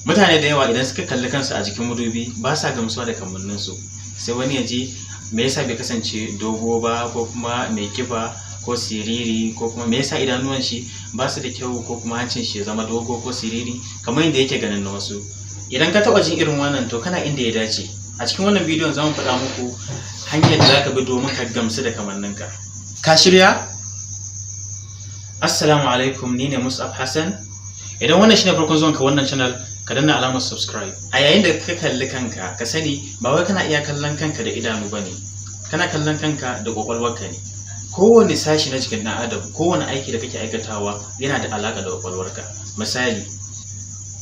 Mutane da yawa idan suka kalli kansu a jikin madubi ba sa gamsuwa da kamanninsu. Sai wani ya ji me yasa bai kasance dogo ba, ko kuma mai kiba ko siriri, ko kuma me yasa idanuwan shi ba su da kyau, ko kuma hancin shi ya zama dogo ko siriri kamar yadda yake ganin na wasu. Idan ka taɓa jin irin wannan, to kana inda ya dace. A cikin wannan bidiyon za mu faɗa muku hanyar da za ka bi domin ka gamsu da kamanninka. Ka shirya? Assalamu alaikum, ni ne Mus'ab Hassan. Idan wannan shine farkon zuwanka wannan channel, ka danna alamar subscribe. A yayin da ka kalli kanka, ka sani ba wai kana iya kallon kanka da idanu bane. Kana kallon kanka da kwakwalwarka ne. Kowane sashi na jikin ɗan adam, kowane aiki da kake aikatawa yana da alaƙa da kwakwalwarka. Misali,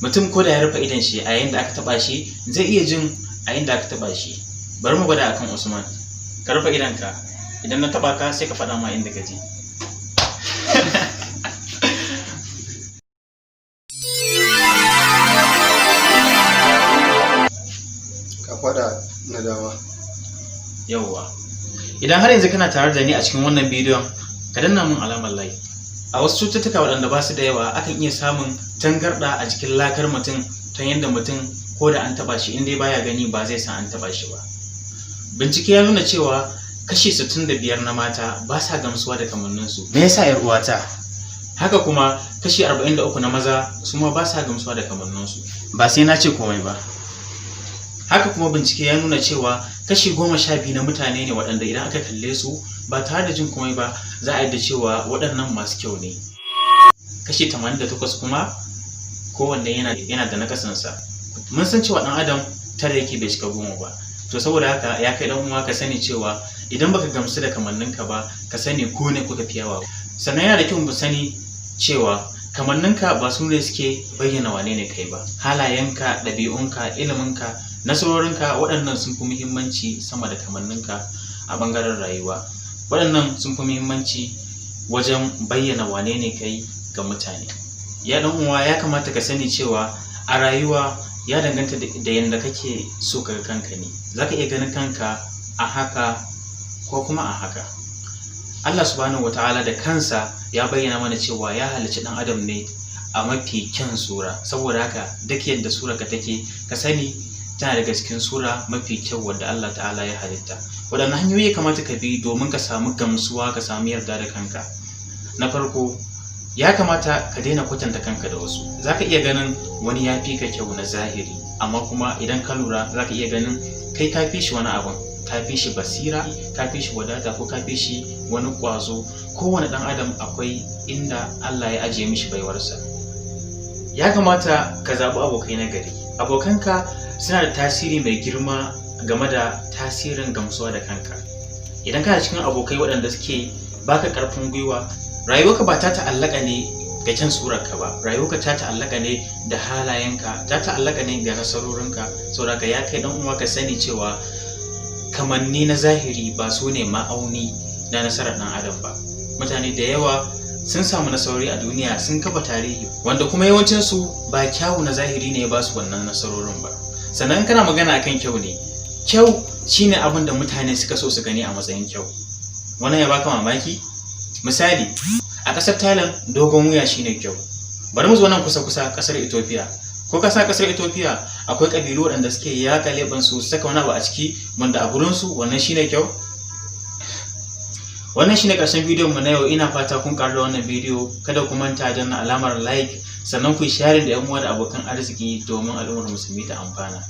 mutum ko da ya rufe idon shi, a yayin da aka taɓa shi zai iya jin a inda aka taɓa shi. Bari mu gwada akan Usman. Ka rufe idonka. Idan na taɓa ka, sai ka faɗa ma inda ka ji. Kafaɗa na dama. Yauwa. Idan har yanzu kana tare da ni a cikin wannan bidiyon, ka danna mun alamar like. A wasu cututtuka waɗanda ba su da yawa, akan iya samun tangarɗa a jikin lakar mutum ta yadda mutum ko da an taɓa shi, in dai baya gani, ba zai san an taɓa shi ba. Bincike ya nuna cewa kashi 65 na mata ba sa gamsuwa da kamanninsu. Me yasa, 'yar uwata? Haka kuma kashi 43 na maza su ma ba sa gamsuwa da kamanninsu. Ba sai na ce komai ba. Haka kuma bincike ya nuna cewa kashi 12 na mutane ne waɗanda idan aka kalle su ba tare da jin komai ba, za a yadda cewa waɗannan masu kyau ne. Kashi 88 kuma kowanne yana da nakasansa. Mun san cewa ɗan adam tara yake bai cika 10 ba. To saboda haka, ya kai ɗan uwa, ka sani cewa idan baka gamsu da kamanninka ba, ka sani ku ne kuka fi yawa. Sannan yana da kyau mu sani cewa kamanninka ba su ne suke bayyana wane ne kai ba. Halayenka, ɗabi'unka, iliminka, nasarorinka, waɗannan sun fi muhimmanci sama da kamanninka a ɓangaren rayuwa. Waɗannan sun fi muhimmanci wajen bayyana wane ne kai ga mutane. Ya ɗan uwa, ya kamata ka sani cewa a rayuwa ya danganta da yanda kake so ka ga kanka ne. Za ka iya ganin kanka a haka ko kuma a haka. Allah Subhanahu Wata'ala da kansa ya bayyana mana cewa ya halicci ɗan adam ne a mafi kyan sura. Saboda haka duk yadda surarka take, ka sani tana daga cikin sura mafi kyau wadda Allah Ta'ala ya halitta. Waɗanne hanyoyi ya kamata ka bi domin ka samu gamsuwa, ka samu yarda da kanka? Na farko, ya kamata ka daina kwatanta kanka da wasu. Za ka iya ganin wani ya fi ka kyau na zahiri, amma kuma idan ka lura za ka iya ganin kai ka fi shi wani abun. Ka fi shi basira, ka fi shi wadata, ko ka fi shi wani ƙwazo. Kowane ɗan adam akwai inda Allah ya ajiye mishi baiwarsa. Ya kamata ka zaɓi abokai na gari. Abokanka suna da tasiri mai girma game da tasirin gamsuwa da kanka. Idan kana cikin abokai waɗanda suke baka ƙarfin gwiwa, rayuwarka ba ta ta'allaka ne ga kyan surarka ba, rayuwarka ta ta'allaka ne da halayenka, ta ta'allaka ne ga nasarorinka. Saboda haka, ya kai ɗan uwa, ka sani cewa kamanni na zahiri ba su ne ma'auni na nasarar ɗan adam ba. Mutane da yawa sun samu nasarori a duniya, sun kafa tarihi, wanda kuma yawancinsu ba kyawu na zahiri ne ya ba su wannan nasarorin ba. Sannan kana magana akan kyau ne, kyau shine abin da mutane suka so su gani a matsayin kyau. Wannan ya baka mamaki? Misali, a ƙasar Thailand dogon wuya shine kyau. Bari mu zo nan kusa kusa, ƙasar Ethiopia. Ko ka san ƙasar Ethiopia akwai ƙabilu waɗanda suke yaga leɓen su, saka wani abu a ciki, wanda a gurinsu wannan shine kyau? Wannan shine ƙarshen bidiyon mu na yau. Ina fata kun ƙaru da wannan bidiyo. Kada ku manta danna alamar like, sannan ku yi sharing da 'yan uwa da abokan arziki domin al'ummar musulmi ta amfana.